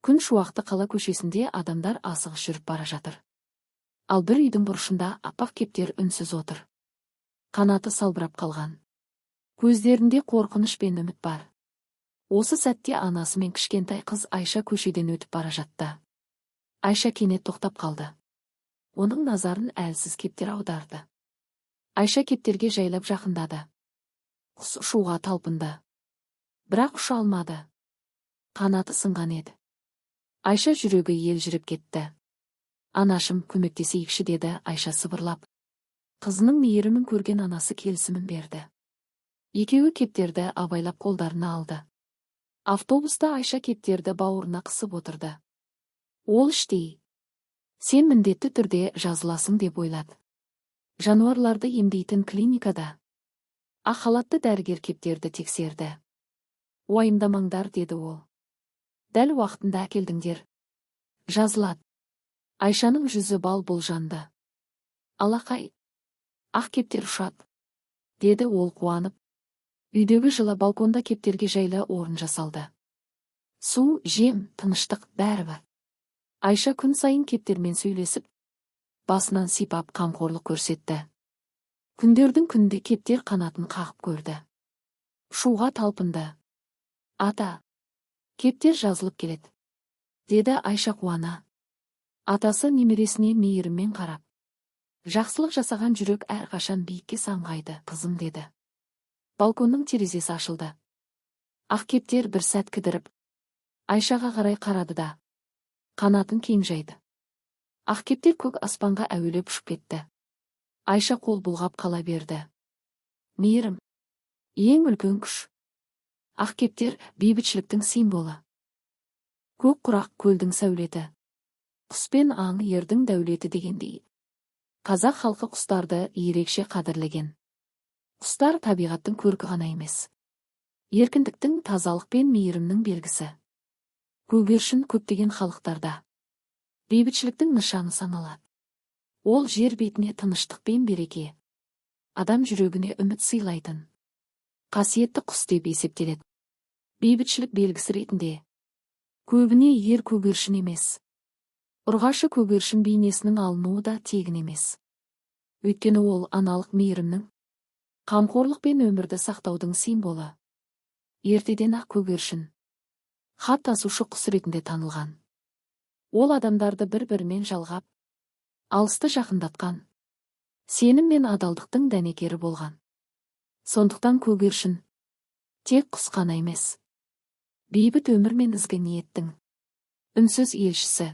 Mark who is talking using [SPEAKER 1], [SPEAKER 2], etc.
[SPEAKER 1] Күн шуақты. Қала көшесінде адамдар асығыс жүріп бара жатыр. Ал бір үйдің бұрышында аппақ кептер үнсіз отыр. Қанаты салбырап қалған. Көздерінде қорқыныш пен үміт бар. Осы сәтте анасы мен кішкентай қыз Айша көшеден өтіп бара жатты. Айша кенет тоқтап қалды. Оның назарын әлсіз кептер аударды. Айша кептерге жайлап жақындады. Құс ұшуға талпынды. Бірақ ұша алмады. Қанаты сынған еді. Айша жүрегі елжіреп кетті. «Анашым, көмектесейікші», – деді Айша сыбырлап. Қызының мейірімін көрген анасы келісімін берді. Екеуі кептерді абайлап қолдарына алды. Автобуста Айша кептерді бауырына қысып отырды. Ол іштей «Сен міндетті түрде жазыласың» деп ойлады. Жануарларды емдейтін клиникада ақ халатты дәрігер кептерді тексерді. «Уайымдамаңдар, – деді ол. – Дәл уақытында әкелдіңдер. Жазылады». Айшаның жүзі бал бұл жанды. «Алақай, ақ кептер ұшады», – деді ол қуанып. Үйдегі жылы балконда кептерге жайлы орын жасалды. Су, жем, тыныштық – бәрі бар. Айша күн сайын кептермен сөйлесіп, басынан сипап, қамқорлық көрсетті. Күндердің күнінде кептер қанатын қағып көрді. Ұшуға талпынды. «Ата, кептер жазылып келеді», – деді Айша қуана. Атасы немересіне мейіріммен қарап: «Жақсылық жасаған жүрек әрқашан биікке самғайды, қызым», – деді. Балконның терезесі ашылды. Ақ кептер бір сәт кідіріп, Айшаға қарай қарады да, қанатын кең жайды. Ақ кептер көк аспанға әуелеп ұшып кетті. Айша қол бұлғап қала берді. Мейірім – ең үлкен күш. Ақ кептер – бейбітшіліктің символы. Көк құрақ – көлдің сәулеті. Құс пен аң – ердің дәулеті дегендей, қазақ халқы құстарды ерекше қадірлеген. Құстар табиғаттың көркі ғана емес, еркіндіктің, тазалық пен мейірімнің белгісі. Көгершін көптеген халықтарда бейбітшіліктің нышаны саналады. Ол жер бетіне тыныштық пен береке, адам жүрегіне үміт сыйлайтын қасиетті құс деп есептеледі. Бейбітшілік белгісі ретінде көбіне ер көгершін емес, ұрғашы көгершін бейнесінің алынуы да тегін емес. Өйткені ол аналық мейірімнің, қамқорлық пен өмірді сақтаудың символы. Ертеден ақ көгершін хат тасушы құс ретінде танылған. Ол адамдарды бір бірімен жалғап, алысты жақындатқан, сенім мен адалдықтың дәнекері болған. Сондықтан көгершін тек құс қана емес, бейбіт өмір мен ізгі ниеттің үнсіз елшісі.